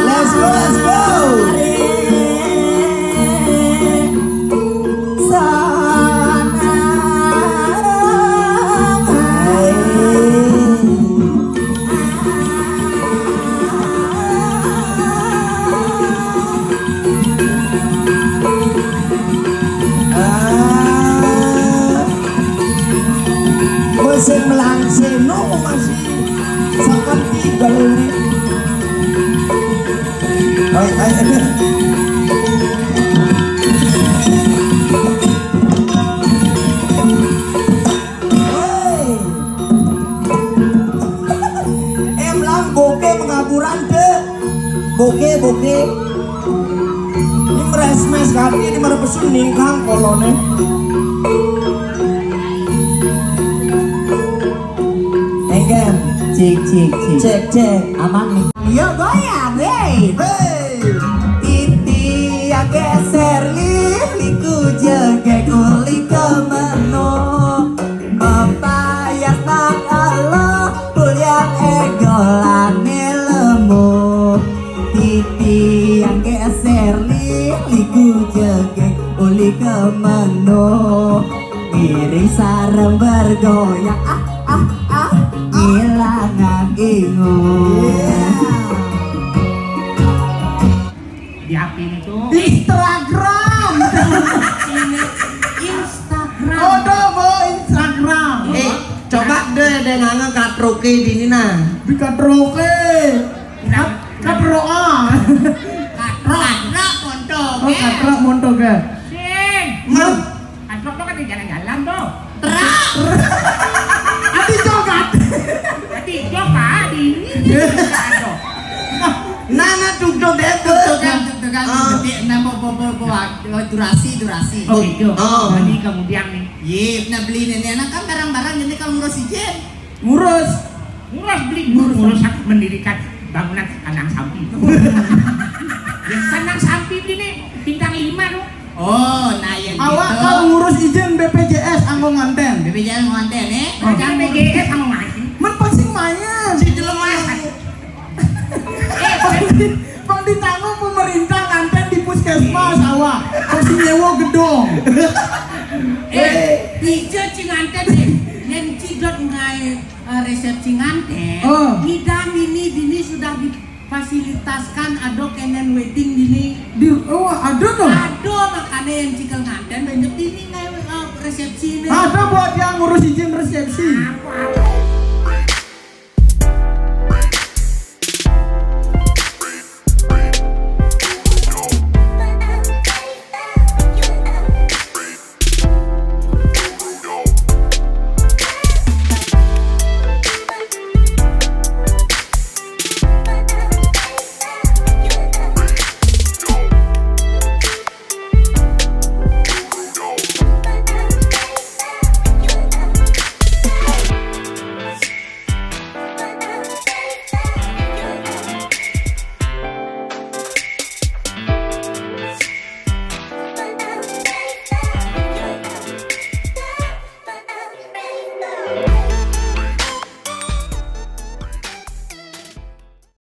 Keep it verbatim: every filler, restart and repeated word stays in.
Let's go, let's go. Ah. Kowe sing melangseno masih sampean tinggal ini. Hai, hai, hai. Hei. Emlang boke pengaburan, Dek. Boke, boke. Ini meresmes kaki, ini merepesun ningkang kolone. Engken. Cek, cek, cek. Cek, cek. Aman nih. Ayo goyang, hei. Hei. Titi yang geser, liliku jegek, uli kemeno. Mapayas nak Allah, kuliah egolane lemu. Titi yang geser, liliku jegek, uli kemeno. Miring sareng bergoyang, ah, ah, ah, ngilangan ingus. Di apa ini tuh? Instagram. Ini Instagram. Udah, Bu, Instagram. Eh, coba deh, deh nganga katroke di ini, nah. Di katroke. Nah. Kat-, katroa. Katro, katro, montok, oh, eh. Katro, montok, ya. Sing. Mang. Katro tuh kan di jalan-jalan tuh. Terak. Ati jogat. Ati jogat, di ini. Aduh. Nah, nah, duduk deh, Bu. Tukang, tukang, ah. Tukang, nambah bobo, bobo, durasi, durasi. Oh, gitu. Oh. Jadi kemudian nih. Iya, nah beli nenek anak kan barang-barang ini kalau ngurus izin. Ngurus. Ngurus beli, ngurus, ngurus aku mendirikan bangunan kandang sapi. Ya, kandang sapi beli nih bintang lima tuh. Oh, nah yang awak gitu. Kalau ngurus izin B P J S anggo nganten. B P J S anggo nganten, eh? Oh. Jangan B P J S anggo nganten. Men pasti main. Si jelema. Eh, Bang, di-, Bang, ditanggung pemerintah nganten di puskesmas awak. Pasti nyewa gedung. Eh, ijo ci nganten nih. Yen ci dot ngae, eh, resepsi nganten. Oh. Ngidang ini dini sudah difasilitaskan ado kenen wedding dini. Di, oh, ada tuh? Ada, makanya yang cikel nganten banyak dini ngae, eh, resepsi ini. Ada buat yang ngurus izin resepsi. Apa?